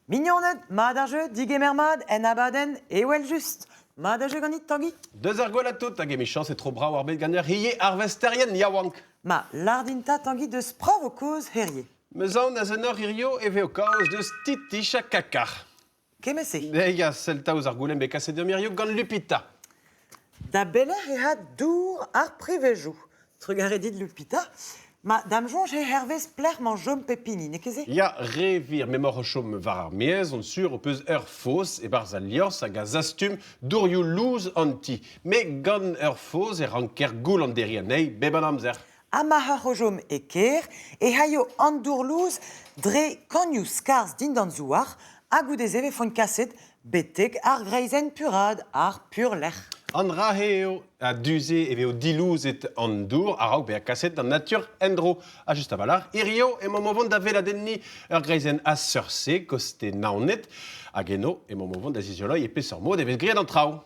Mignoned, mat ar jeu, digemer mat, en abadenn, evel-just. Mat ar jeu ganit, Tangi? Deus ar gwellañ tout hag emichañs e tro brav ar bed gant ur rie arvesterien yaouank. Ma, lardinta Tangi deus prov o kozh herie. Meus aon da zenor hirio e vez o kaoz deus Titich ha Kakar. Kement-se. Ya, sell 'ta ouzh ar goulenn bet kaset deomp hirio gant Lupita. Da belec'h e ha dour ar prevezoù? Trugarez dit, Lupita. Ma da'm soñj eo hervez pelec'h 'mañ chom pep hini, n'eo ket se? Ya, re wir, m'emaoc'h o chom war ar maez, on sur ho peus ur foz e-barzh al liorzh hag a zastum dourioù lous an ti. Met gant ur foz e ranker goullonderiñ anezhi bep an amzer. Ha ma c'hoc'h o chom e kêr e c'haio an dour-lous dre kanioù skarzh dindan zouar ha goude-se e vefont kaset betek ar greizenn puraat ar purlec'h. An dra-se eo ha du-se e vezo dilouzet an dour a-raok bezañ kaset d'an natur en-dro. Ha just a-walc'h, hirio emaomp o vont da weladenniñ ur greizenn a seurt-se koste Naoned hag eno emaomp o vont da zizoloiñ e peseurt mod e vez graet an traoù.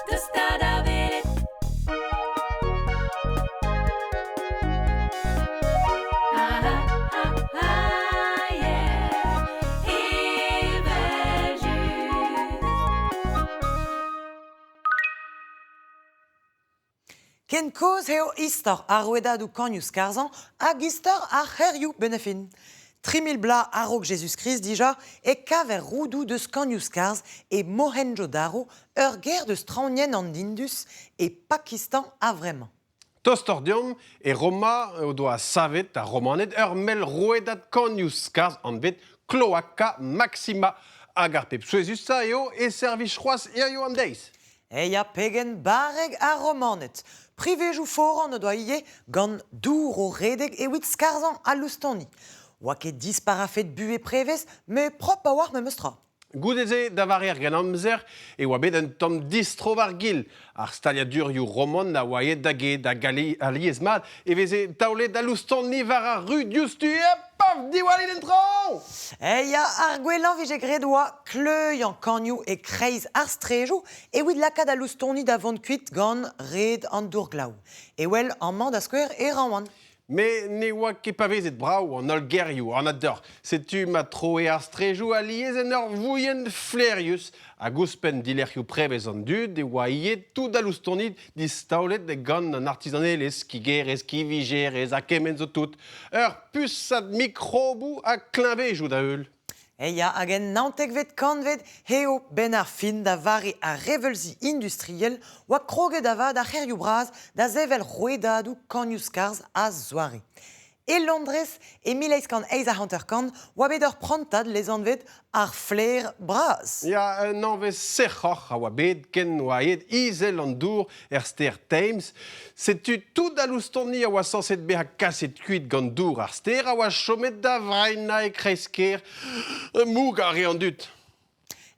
Deus 'ta da welet. Ah ah ah yeah, evel-just. Ken kozh eo istor ar rouedadoù kanioù-skarzhañ hag istor ar c'hêrioù benn-ar-fin. 3000 bloaz a-raok Jezuz-Krist dija e kaver roudoù deus kanioù-skarzh e Mohenjo-Daro, ur gêr deus traoñienn an Indus e Pakistan a-vremañ. Tostoc'h deomp, e Roma o doa savet ar Romaned ur mell rouedad kanioù-skarzh anvet Cloaca Maxima. Hag ar pep souezhusañ eo e servij c'hoazh hiziv an deiz. Eya pegen barrek ar Romaned. Privezoù foran o doa ivez gant dour o redek evit skarzhañ al loustoni. Oa ket dispar a-fet buhez prevez, met prop a-walc'h memes tra. Goude-se, da vare ar Grennamzer, e oa bet un tamm distro war-gil. Ar staliadurioù roman a oa aet da get hag alies-mat e veze taolet al loustoni war ar ru diouzhtu ha paf, diwallit en traoñ! Ya, ar gwellañ 'vije graet oa kleuiañ kanioù e-kreiz ar straejoù evit lakaat al loustoni da vont kuit gant red an dour-glav. Evel amañ da skouer e Rouen. Met ne oa ket pavezet brav an holl gerioù, anat deoc'h. Setu ma troe ar straejoù alies en ur vouilhenn flaerius. Hag ouzhpenn dilerc'hioù prevez an dud e oa ivez tout al loustoni distaolet gant an artizanelezh, kigerezh, kivijerezh ha kement zo tout. Ur pusad mikroboù ha kleñvejoù da heul. Ya, hag en naontekvet kantved eo 'benn ar fin da vare ar reveulzi industriel oa kroget avat ar c'hêrioù bras da sevel rouedadoù kanioù-skarzh a-zoare. E Londrez, e 1858, oa bet ur prantad lesanvet ar flaer bras. Ya, un anvez sec'hoc'h a oa bet ken oa aet izel an dour er stêr Thames. Setu tout al loustoni a oa sañset bezañ kaset kuit gant dour ar stêr a oa chomet da vreinañ e kreiz-kêr. Moug a re an dud.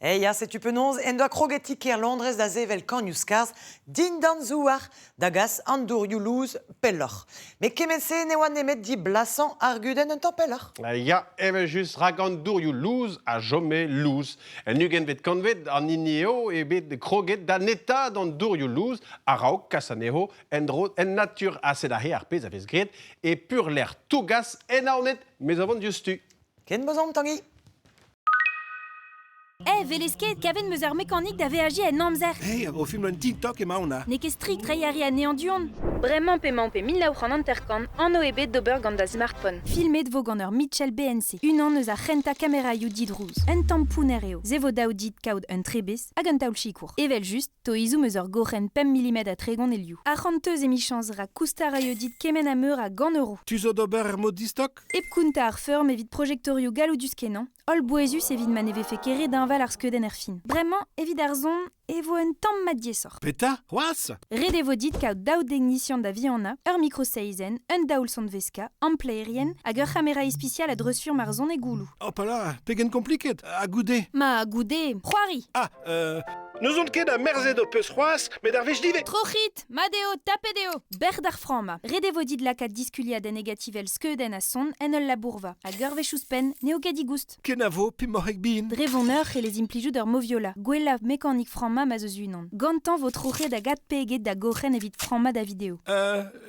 Eh ya, setu penaos en doa kroget ti-kêr Londrez da sevel kanioù-skarzh dindan zouar da gas an dourioù lous pelloc'h. Met kement-se ne oa nemet diblasañ ar gudenn un tamm pelloc'h. Ya, evel-just, rak an dourioù lous a chome lous. En ugentvet kantved an hini eo eo bet kroget da netaat an dourioù lous a-raok kas anezho en-dro en natur. Ha sed aze ar pezh a vez graet e purlec'h Tougas en Naoned, mes a vont diouzhtu. Ken bozomp, Tangi. Eh, 'welez ket, kavet 'm eus ur mekanik da veajiñ en amzer. Hey, o film un TikTok emaon ha. N'eo ket strikt reiñ a ri anezhañ du-hont. Bremañ p'emaomp e 1950, anv ebet d'ober gant da smartphone. Filmet 'vo gant ur Mitchell BNC, unan eus ar c'hentañ kameraioù didrouz. Un tamm pounner eo. Se 'vo dav dit kaout un trebez hag un taol-sikour. Evel-just, 'to ezhomm eus ur goc'henn 5 mm ha 30 e liv. Arc'hant 'teus emichañs rak koustañ a raio dit kement ha meur a gant euro. Tu zo d'ober er mod distok? Hep kontañ ar feurm evit projektorioù galloudus-kenañ, hollbouezus evit ma ne vefe ket re deñval ar skeudenn er fin. Bremañ, evit ar son, e vo un tamm mat diaesoc'h. Petra C'hoazh Ret e vo dit kaout daou degnisian da vihanañ, ur mikro-seizenn, un daol-sonveskañ, amplaerien hag ur c'hamera ispisial a dreuzfurm ar son e gouloù. Hopala, pegen kompliket Ha goude Ma, goude, c'hoari Ah, N'ouzon ket ha merzet ho peus c'hoazh, met ar wech diwezhañ. Troc'hit! Mat eo, tapet eo! Bec'h d'ar frammañ. Ret e vo dit lakaat diskuliadenn negativel skeudenn ha son en ul labourva. Hag ur wech ouzhpenn, n'eo ket digoust. Kenavo, pemoc'heg bihan. Dre voneur c'hellez implijout ur moviola, gwellañ mekanik frammañ ma'z eus unan. Gantañ 'vo troc'het hag adpeget da gorren evit frammañ da video.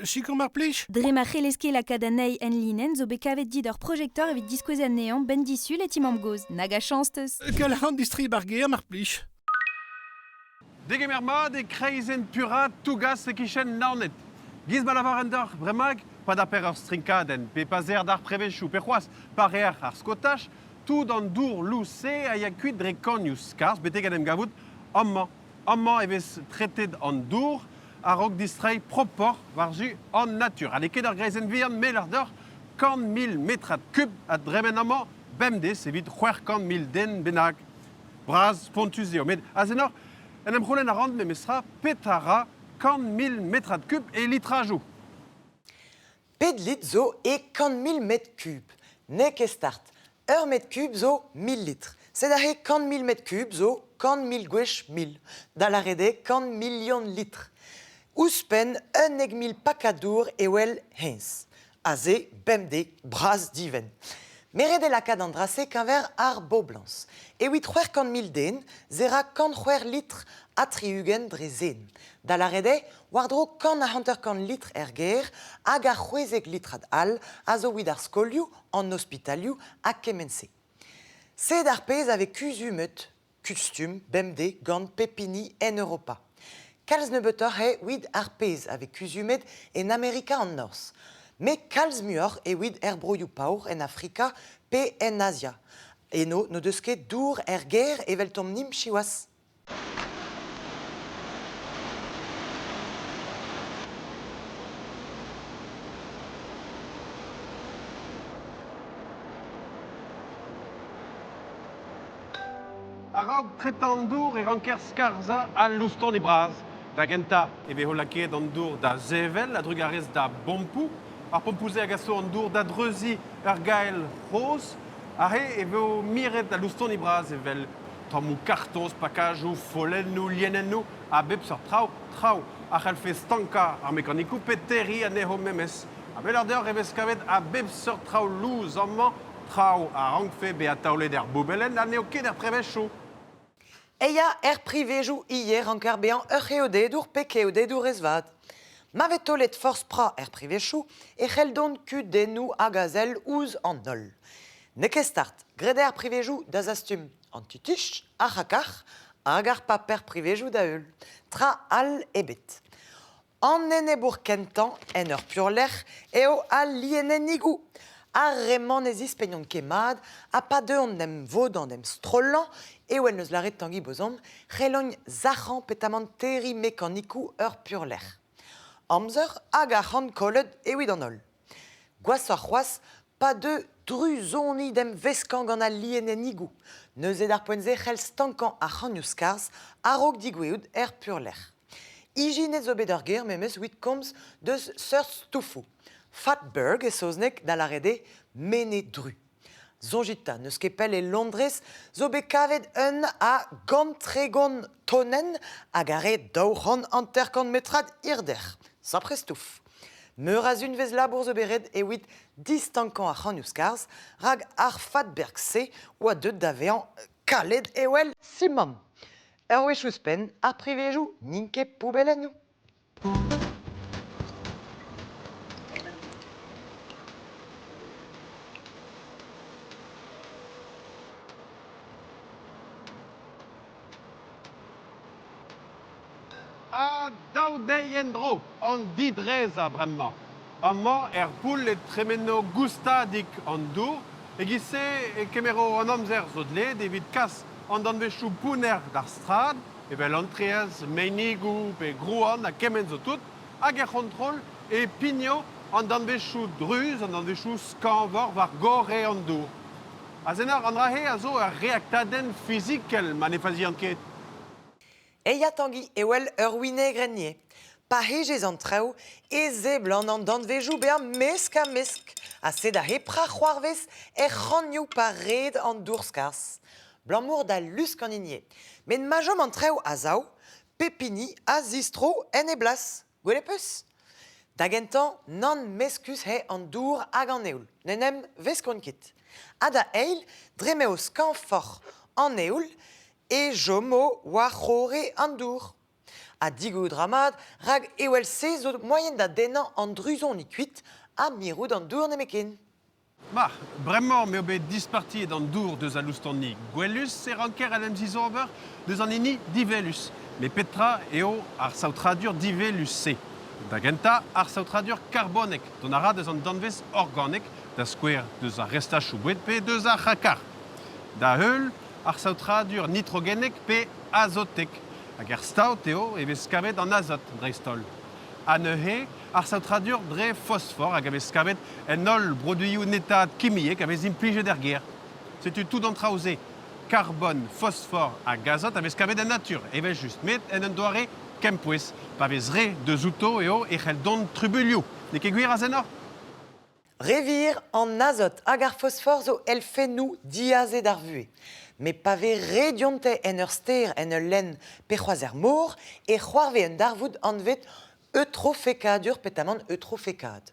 Sikour mar plij? Dre ma c'hellez ket lakaat anezhi enlinenn zo bet kavet dit ur projektor evit diskouez anezhañ 'benn disul e ti mamm-gozh. Nag a chañs 'teus! Kelc'h an distri 'bar gêr mar plij. Degemer mat e kreizenn Puraat Tougas e-kichen Naoned. Giz ma lavaren deoc'h bremaik, pa daper ur strinkadenn, pe pa 'z eer d'ar prevezioù, pe c'hoazh pa reer ar skotaj, tout an dour lous-se a ya kuit dre kornioù skarzh betek en em gavout amañ. Amañ e vez tretet an dour a-raok distreiñ propoc'h war-zu an natur. Ha n'eo ket ur greizenn vihan melar deoc'h, 100 000 metrad kub a dremen amañ bemdez evit 600 000 den bennak. Bras spontus eo, met azenoc'h, en em c'houlenn a ran memestra petra ra 100 000 metrad kub e litrajoù. Pet litr zo e 100 000 metr kub? N'eo ket start. Ur metr kub zo 1000 litr. Sed aze 100 000 metr kub zo 100 000 gwech 1000. Da lâret eo 100 milion litr. Ouzhpenn 11 000 pakad dour e wel hennezh. Aze, bemdez, bras divent. Meret eo lakaat an dra-se keñver ar boblañs. Evit 600 000 den, se ra 106 litr ha 60 dre zen. Da lâret eo, war-dro 150 litr er gêr hag ar 60 litrad all a zo evit ar skolioù, an ospitalioù ha kement-se. Sed ar pezh a vez kuzumet, kustum, bemdez gant pep hini en Europa. Kalz nebeutoc'h eo evit ar pezh a vez kuzumet en Amerika an Norzh. Met kalz muioc'h evit er broioù paour en Afrika pe en Azia. Eno n'o deus ket dour er gêr eveltomp-nimp siwazh. A-raok tretañ an dour e ranker skarzhañ al loustoni bras. Da gentañ e vezo lakaet an dour da sevel a-drugarez da bompoù. Ar pompoù-se a gaso an dour da dreuziñ ur gael c'hozh. Aze e vo miret al loustoni bras evel tammoù kartoñs, pakajoù, follennoù, lienennoù ha bep seurt traoù, traoù a c'hallfe stankañ ar mekanikoù pe terriñ anezho memes. A-benn deoc'h e vez kavet a bep seurt traoù lous amañ, traoù a rankfe bezañ taolet er boubellenn ha n'eo ket er prevezioù. Eya er privejoù ivez ranker bezañ ur c'heodedour pe keodedourez vat. Ma vez taolet forzh pra er privezioù e c'hell dont kudennoù hag a sell ouzh an holl. N'eo ket start, graet eo ar privezioù da zastum an titich, ar c'hakar hag ar paper privezioù da heul. Tra all ebet. An enebour kentañ en ur purlec'h eo al lienennigoù. Ar re-mañ ne zispegnont ket mat ha pa deuont d'em vodañ d'em strollañ eo en deus lâret Tangi Bozon c'hellont sac'hañ petamant terriñ mekanikoù ur purlec'h. Amzer hag arc'hant kollet evit an holl. Gwashoc'h c'hoazh pa deu druzoni d'em veskañ gant al lienennigoù. Neuze d'ar poent-se c'hell stankañ ar c'hornioù-skarzh a-raok degouezhout er purlec'h. Ijinet zo bet ur ger memes evit komz deus seurt stoufoù. Fatberg e saozneg da lâret eo mene dru. Soñjit 'ta, n'eus ket pell e Londrez zo bet kavet un a 130 tonenn hag a re 250 metrad hirder. Sapre stouf. Meur a zunvezh labour zo bet ret evit distankañ ar c'hornioù-skarzh rak ar Fatberg-se oa deuet da vezañ kalet evel simant. Ur wech ouzhpenn, ar privezioù n'int ket poubellennoù. Ha daou deiz en-dro, an didrez bremañ. Amañ er poull e tremeno goustadik an dour, e-giz-se e kemero an amzer zo dleet evit kas an danvezioù pounner d'ar strad, evel an traezh, meinigoù pe grouan ha kement zo tout, hag er c'hontrol e pigno an danvezioù druz, an danvezioù skañvoc'h war gorre an dour. Azenor, an dra-se a zo ur reaktadenn fizikel ma ne fazian ket. Eya Tangi ewel ur winegrenn ivez. Pa hejez an traoù e seblant an danvezioù bezañ mesk-ha-mesk ha sed aze pra c'hoarvez er c'hornioù pa red an dour-skarzh. 'Blamour da lusk an hini eo. Met ma chom an traoù a-sav, pep hini a zistro en e blas. Gwelet 'peus? Da gentañ, nann meskus eo an dour hag an eoul. N'en em veskont ket. Ha da eil, dre m'eo skañvoc'h an eoul, e chomo war-c'horre an dour. Ha digout 'ra mat, rak evel-se zo moaien da dennañ an druzoni kuit ha mirout an dour nemetken. Ma, bremañ m'eo bet dispartiet an dour deus al loustoni gwellus e ranker en em zizober deus an hini diwelus. Met petra eo ar saotradur diwelus-se? Da gentañ, ar saotradur karbonek, dont a ra deus an danvez organek, da skouer deus ar restachoù boued pe deus ar c'hrakar. Da heul, ar saotradur nitrogenek pe azotek. Hag er staot eo e vez kavet an azot dreist-holl. Ha neuze, ar saotradur dre fosfor hag a vez kavet en holl broduioù netaat kimiek a vez implijet er gêr. Setu tout an traoù-se, karbon, fosfor hag azot a vez kavet en natur, evel-just, met en un doare kempouez. Pa vez re deus outo eo e c'hell dont trubuilhoù. N'eo ket gwir, Azenor? Re wir, an azot hag ar fosfor zo elfennoù diazet ar vuhez. Met pa vez re dionte en ur stêr, en ul lenn pe c'hoazh er mor, e c'hoarvez un darvoud anvet eutrofekadur petamant eutrofekaat.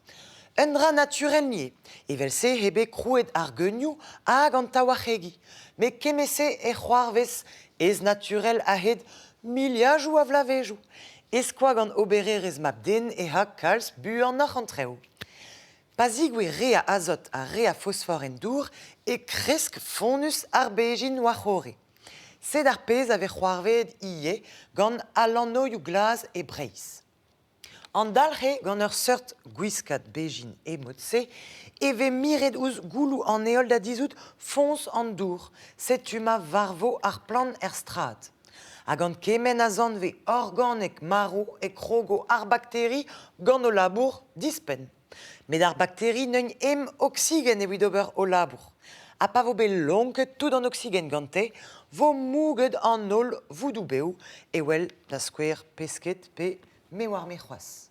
Un dra naturel ivez. Evel-se eo bet krouet ar geunioù hag an taouarc'hegi. Met kement-se e c'hoarvez ez-naturel a-hed miliadoù a vloavezhioù. E-skoaz gant obererezh mab-den e ra kalz buanoc'h an traoù. Pa zigouez re a azot ha re a fosfor en dour e kresk fonnus ar bezhin war-c'horre. Sed ar pezh a vez c'hoarvezet ivez gant alanoioù glas e Breizh. An dalc'h eo gant ur seurt gwiskad bezhin e mod-se e vez miret ouzh gouloù an heol da dizhout foñs an dour, setu ma varvo ar plant er strad. Ha gant kement a zanvez organek marv e krogo ar bakteri gant o labour dispenn. Met ar bakteri neuint em oksigen evit ober o labour. Ha pa vo bet lonket tout an oksigen gante, vo mouget an holl voudoù bev, evel da skouer pesked pe me oar-me c'hoazh.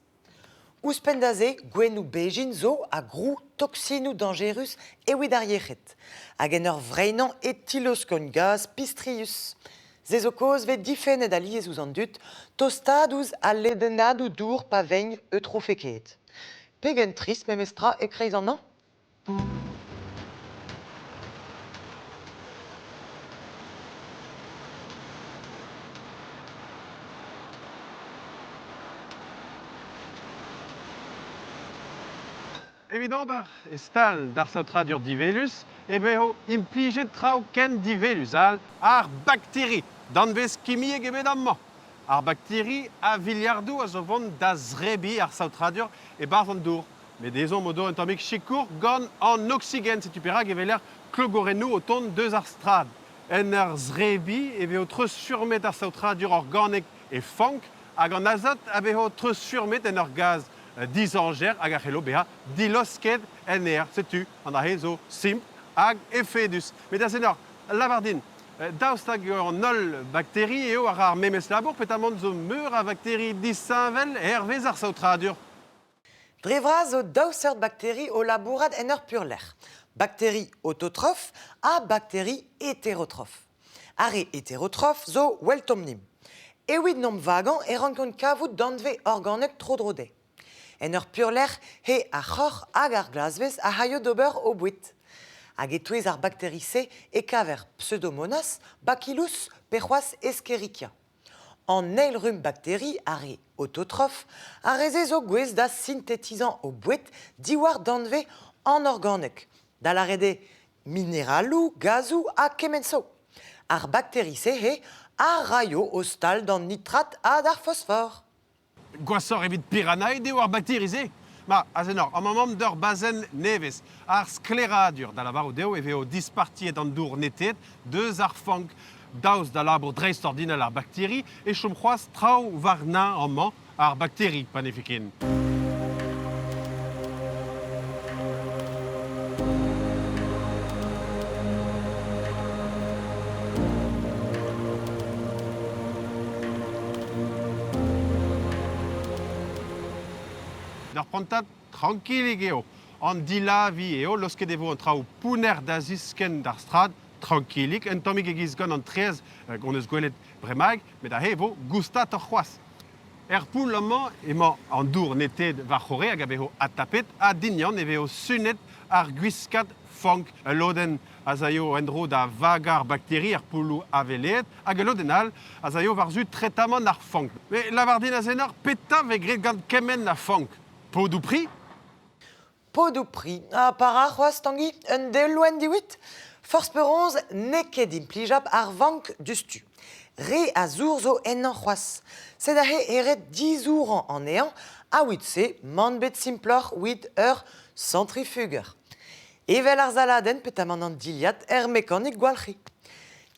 Ouzhpenn da se, gouennoù bezhin zo a grou toksinoù dañjerus evit ar yec'hed. Hag en ur vreinañ e tiloskont gaz pistrius. Se zo kaoz 'vez difennet alies ouzh an dud tostaat ouzh al ledennadoù dour pa vegn eutrofekaet. Pegen trist memestra e-kreiz an hañv ! Evit ober e stal d'ar saotradur diwelus e vezo implijet traoù ken diwelus all ar bakteri, danvez kimiek ebet amañ. Ar bakteri a viliardoù a zo vont da zrebiñ ar saotradur e-barzh an dour. Met ezhomm o do un tammig sikour gant an oksigen. Setu perak e weler klogorennoù o tont deus ar strad. En ur zrebiñ e vezo treuzfurmet ar saotradur organek e fank hag an azot a vezo treuzfurmet en ur gaz dizañjer hag a c'hello bezañ dilosket en aer. Setu an dra-se zo simpl hag efedus. Met Azenor, lavar din, daoust hag an holl bakteri eo a ra ar memes labour petamant zo meur a vakteri disheñvel hervez ar saotradur? Dre vras zo daou seurt bakteri o labourat en ur purlec'h, bakteri autotrof ha bakteri heterotrof. Ar re heterotrof zo weltomp-nimp. Evit n'omp vagañ e rankont kavout danvez organek tro-dro dezhe. En ur purlec'h he ar c'horr hag ar glasvez a c'haio d'ober o boued. Hag e-touez ar bakteri-se e kaver Pseudomonas, Bacillus pe c'hoazh Escherichia. An eil rumm bakteri, ar re autotrof, ar re-se zo gouest da sintetizañ o boued diwar danvez anorganek, da lâret eo mineraloù, gazoù ha kement zo. Ar bakteri-se eo a raio o stal d'an nitrat ha d'ar fosfor. Gwashoc'h evit piranaet eo ar bakteri-se. Ma, Azenor, amañ emaomp d'ur bazenn nevez, ar sklaeradur, da lavarout eo e vezo dispartiet an dour netet deus ar fank. Daoust da labour dreistordinal ar bakteri e chom c'hoazh traoù warnañ amañ, ar bakteri pa ne vez ken. D'ur prantad trankilik eo. An dilaviñ eo, laosket e vo an traoù pounner da ziskenn d'ar strad. Trankilik, un tammig e-giz gant an traezh hon eus gwelet bremaik, met aze e vo goustatoc'h c'hoazh. Er poull amañ emañ an dour netet war-c'horre hag a vezo adtapet ha dinian e vezo sunet ar gwiskad fank. Ul lodenn az aio en-dro da vagañ ar bakteri er poulloù aveleet hag ul lodenn all az aio war-zu tretamant ar fank. Met lavar din Azenor, petra vez graet gant kement a fank? Podoù pri? Podoù pri. Ha para c'hoazh, Tangi, un delwenn diwit? Forzh penaos n'eo ket implijabl ar vank diouzhtu. Re a zour zo ennañ c'hoazh. Sed aze e ret dizourañ anezhañ ha 'wit-se mann bet simploc'h 'wit ur centrifuger. Evel ar saladenn petamant an dilhad er mekanik gwalc'hiñ.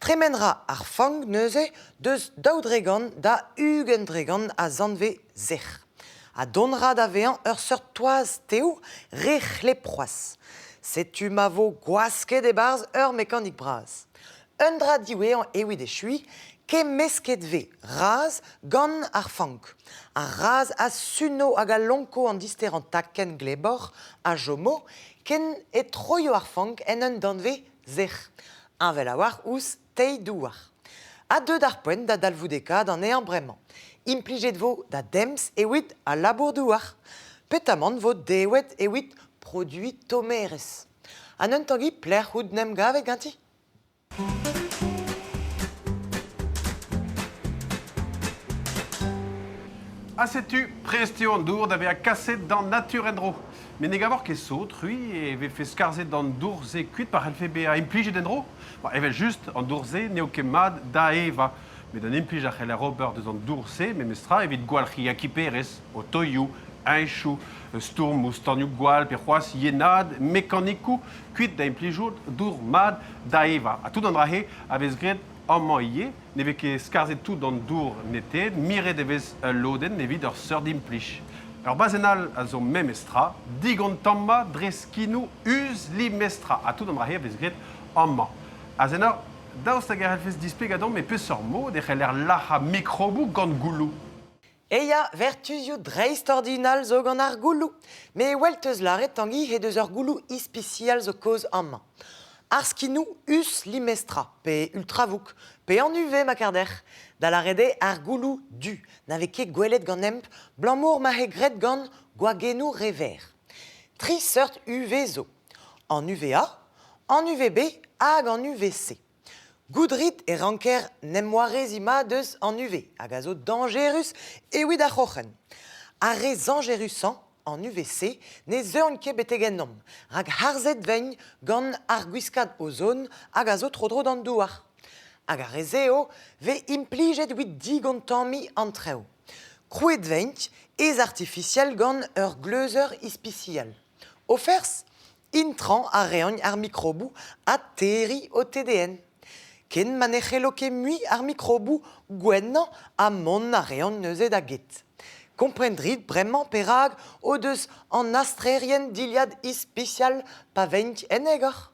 Tremen 'ra ar fank neuze deus 2% da 20% a zanvez sec'h. Ha dont 'ra da vezañ ur seurt toaz tev re c'hleb c'hoazh. Setu ma vo gwasket e-barzh ur mekanik bras. Un dra diwezhañ evit echuiñ, kemmesket 'vez raz gant ar fank. Ar raz a suno hag a lonko an disterañ takenn glebor a chomo ken e troio ar fank en un danvez sec'h, heñvel a-walc'h ouzh teil douar. Ha deut ar poent da dalvoudekaat anezhañ bremañ. Implijet 'vo da demz evit al labour-douar. Petamant 'vo dewet evit produiñ tommerezh. Ha neun Tangi pelec'h out 'n em gavet ganti? Ha setu, prest eo an dour da vezañ kaset d'an natur en-dro. Met ne gavor ket sot, c'hwi, e vefe skarzhet an dour-se kuit pa c'hellfe bezañ implijet en-dro? Evel-just, an dour-se n'eo ket mat da evañ. Met an implij a c'heller ober deus an dour-se memestra evit gwalc'hiñ akiperezh, otoioù, heñchoù, stourm ouzh tanioù-gwall pe c'hoazh yenaat mekanikoù kuit da implijout dour mat da evañ. Ha tout an dra-se a vez graet amañ ivez. Ne vez ket skarzhet tout an dour netet, miret e vez ul lodenn evit ur seurt implij. Ur bazenn all a zo memes tra, digontammañ dre skinoù us-limestra. Ha tout an dra-se a vez graet amañ. Azenor, daoust hag e c'hellfes displegañ deomp e peseurt mod e c'heller lac'hañ mikroboù gant gouloù? Eya, vertuzioù dreistordinal zo gant ar gouloù. Me 'wel 'teus lâret Tangi he deus ur gouloù ispisial zo kaoz amañ. Ar skinoù us limestra, pe ultravouk, pe an UV ma kar dec'h, da lâret eo ar gouloù du na vez ket gwelet ganemp 'blamour ma eo graet gant gwagennoù re verr. Tri seurt UV zo, an UVA, an UVB hag an UVC. Goût 'rit e ranker 'n em wareziñ mat eus an UV hag a zo dañjerus evit ar c'hroc'hen. Ar re zañjerusañ, an UVC, ne zeuont ket betek ennomp, rak harzet 'vegn gant ar gwiskad ozon hag a zo tro-dro d'an douar. Hag ar re-se eo 'vez implijet evit digontammiñ an traoù. Krouet 'veint ez artifisiel gant ur gleuzeur ispisial. O ferzh Intrañ a reont ar mikroboù ha terriñ o TDN. Ken ma ne c'hello ket mui ar mikroboù gouennañ ha mont a reont neuze da get. Kompren 'rit bremañ perak o deus an astrerien dilhad ispisial pa veint en egor.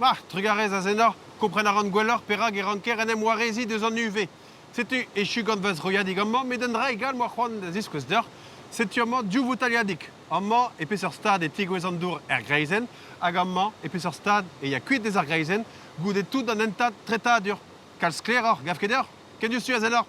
Ma, trugarez Azenor, kompren a ran gwelloc'h perak e ranker en em wareziñ deus an UV. Setu echu gant va zroiadig amañ, met un dra egal 'moa c'hoant da ziskouez deoc'h. Setu amañ div voutailhadig. Amañ e peseurt stad e tegouezh an dour er greizenn hag amañ e peseurt stad e ya kuit deus ar greizenn goude tout an hentad tretadur. Kalz sklaeroc'h, gav ket deoc'h? Ken diouzhtu Azenor.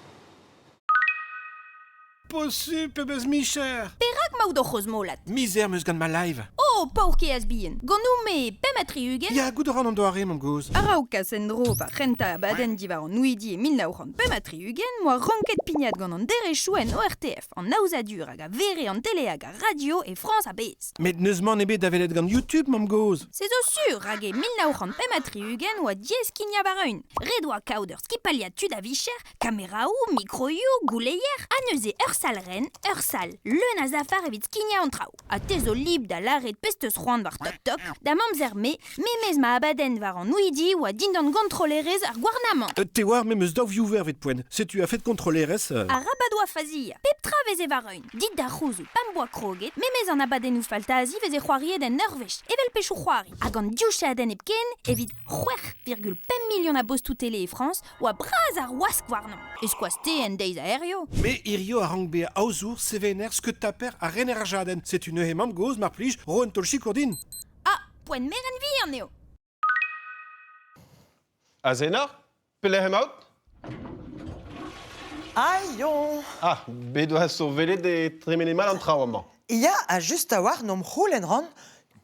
Posupl pebezh micher! Perak 'maout o c'hrozmolat? Mizer 'm eus gant ma live. Oh, paourkaezh bihan! Ganeomp-me 65? Ya, goût a ran an doare, mamm-gozh. A-raok kas en-dro va c'hentañ abadenn diwar an houidi e 1965 'moa ranket pignat gant an derezhioù en ORTF, an aozadur hag a vere an tele hag ar radio e Frañs a-bezh. Met n'eus mann ebet da welet gant YouTube, mamm-gozh. Se zo sur, rak e 1965 oa diaes skignañ war-eeun. Ret oa kaout ur skipailhad tud a-vicher Kameraoù, mikroioù, gouleier, ha neuze ur sal-ren, ur sal leun a zafar evit skignañ an traoù. Ha te zo lib da lâret pezh 'teus c'hoant war Tok-Tok, da amzer-me, memes ma abadenn war an houidi oa dindan kontrollerezh ar gouarnamant. Te oar, me 'm eus daou viewer evit poent. Setu a-fet kontrollerezh. Arabat oa faziañ. Pep tra 'veze war-eeun. Dit da c'houzout, pa'm boa kroget, memes an abadennoù faltazi 'veze c'hoariet en ur wech, evel pechoù c'hoari. Hag an div chadenn hepken, evit 6,5 milion a bostoù tele e Frañs, oa bras ar wask warnañ. E skoaz-te en deiz a hirio. Me hirio a rank bezañ aozour, sevener, skeud-taper ha rener ar jadenn. Setu neuze mamm-gozh, mar plij, ro un taol sikour din. Ah, poent merenn vihan eo. Azena, pelec'h emaout? Aion! Ah, bet oas o welet e tremene mat an traoù amañ. Ya, ha just a-walc'h n'omp c'houlenn ran,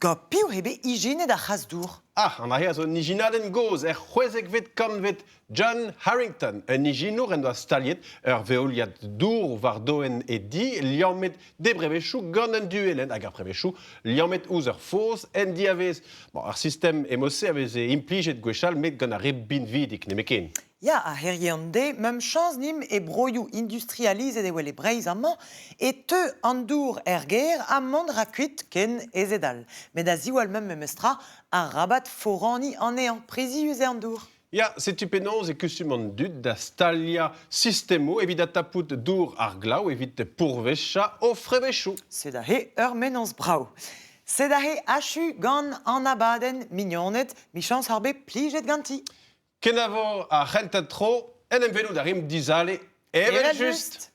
gant piv eo bet ijinet ar c'has-dour? Ah, an dra-se a zo un ijinadenn gozh er c'hwezekvet kantved. John Harrington, un ijinour en doa staliet ur veoliad dour war doenn e di, liammet d'e brevezhioù gant un duelenn hag ar prevezhioù liammet ouzh ur foz en diavez. Bon, ar sistem MOC a veze implijet gwechall met gant ar re binvidik nemetken. Ya, ha herie an deiz, meump chañs nimp e broioù industrializet evel e Breizh amañ, e teu an dour er gêr ha mont ra kuit ken aezet all. Met da ziwall meump memestra, arabat foraniñ anezhañ, prizius eo an dour. Ya, setu penaos e kustum an dud da staliañ sistemoù evit adtapout dour ar glav evit pourvechañ o frevezhioù. Sed aze ur mennozh brav. Sed aze achu gant an abadenn Mignoned, michañs ar bet plijet ganti. Kenavo ar c'hentañ tro, en em welout a rimp dizale evel-just.